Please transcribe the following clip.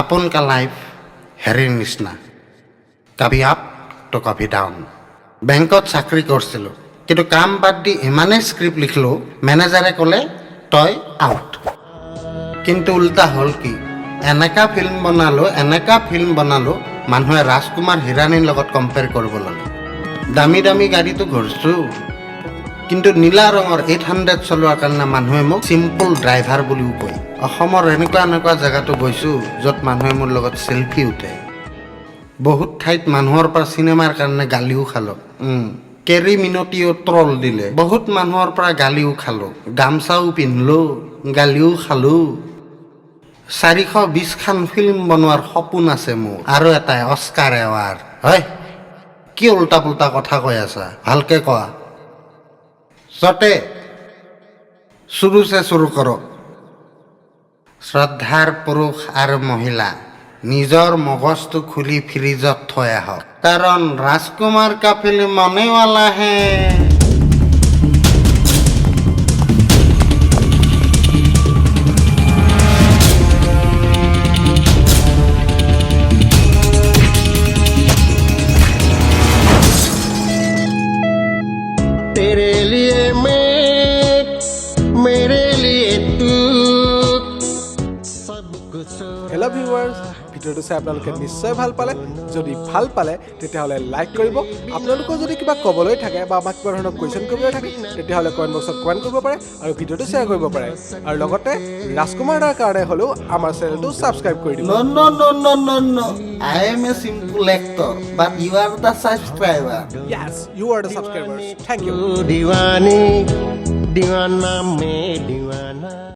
আপোন কা লাইফ হেৰিৰ নিচিনা, कभी আপ তো कभी ডাউন। বেংকত চাকৰি কৰিছিলোঁ, কিন্তু কাম বাদ দি ইমানেই স্ক্ৰিপ্ট লিখিলোঁ, মেনেজাৰে ক'লে, "তই আউট।" কিন্তু উল্টা হ'ল কি, এনেকা ফিল্ম বনালোঁ, এনেকা ফিল্ম বনালোঁ, মানুহে ৰাজকুমাৰ হিৰাণীৰ লগত কম্পেয়াৰ কৰিব ল'লে। দামী দামী গাড়ীটো ঘূৰিছোঁ, কিন্তু নীলা ৰঙৰ 800 চলোৱাৰ কাৰণে মানুহে মোক চিম্পল ড্ৰাইভাৰ বুলিও কয়। অসমৰ এনেকুৱা এনেকুৱা জেগাতো গৈছোঁ, য'ত মানুহে মোৰ লগত চেলফি উঠে। বহুত ঠাইত মানুহৰ পৰা চিনেমাৰ কাৰণে গালিও খালোঁ। কেৰি মিনতিও ট্ৰল দিলে। বহুত মানুহৰ পৰা গালিও খালোঁ, গামচাও পিন্ধিলোঁ, গালিও খালোঁ। 420খন ফিল্ম বনোৱাৰ সপোন আছে মোৰ আৰু এটাই অস্কাৰ এৱাৰ্ড হয়। কি উল্টা পুল্টা কথা কৈ আছা? ভালকে কোৱা। চতে शुरू से शुरू কৰক। শ্ৰদ্ধাৰ পুৰুষ আৰু মহিলা, নিজৰ মগজটো খুলি ফ্ৰিজত থৈ আহক, কাৰণ ৰাজকুমাৰ কা ফিল্ম आने वाला है। तेरे लिए मैं, मेरे लिए तू, सब कुछ। হেল্ল' ভিউৱাৰ্ছ, ভিডিঅ'টো চাই আপোনালোকে নিশ্চয় ভাল পালে। যদি ভাল পালে, তেতিয়াহ'লে লাইক কৰিব। আপোনালোকৰ যদি কিবা ক'বলৈ থাকে বা আমাক কিবা ধৰণৰ কুৱেশ্যন কৰিবলৈ থাকে, তেতিয়াহ'লে কমেণ্ট বক্সত কমেণ্ট কৰিব পাৰে আৰু ভিডিঅ'টো শ্বেয়াৰ কৰিব পাৰে আৰু লগতে ৰাজকুমাৰ দাৰ কাৰণে হ'লেও আমাৰ চেনেলটো ছাবস্ক্ৰাইব কৰি দিব। No, no, no, no, no, no. I am a simple actor, but you are the subscriber. Yes, you are the subscribers. Thank you. दीवानी, दीवाना, मैं दीवाना।